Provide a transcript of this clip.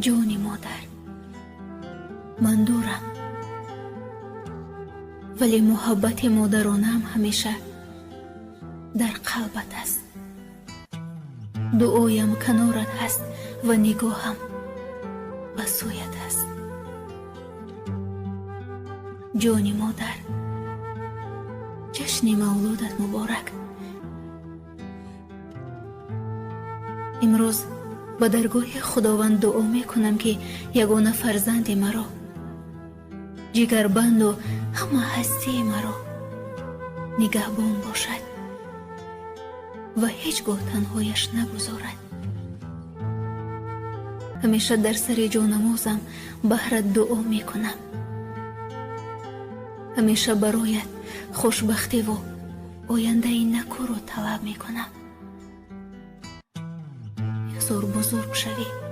Ҷони модар, ман дурам, вале муҳаббати модаронаам ҳамеша дар қалбат аст. Дуоям канорат ҳаст ва нигоҳам ба сӯят аст. Ҷони модар, ҷашни мавлудат муборак. Имрӯз ба даргоҳи Худованд дуо мекунам, ки ягона фарзанди маро, ҷигарбанду ҳама ҳастии маро нигаҳбон бошад ва ҳеҷ гоҳ танҳояш нагузорад. Ҳамеша дар сари ҷонамозам баҳрат дуо мекунам. Ҳамеша бароят хушбахтиву ояндаи накӯро талаб мекунам. Бигзор бузург шавӣ.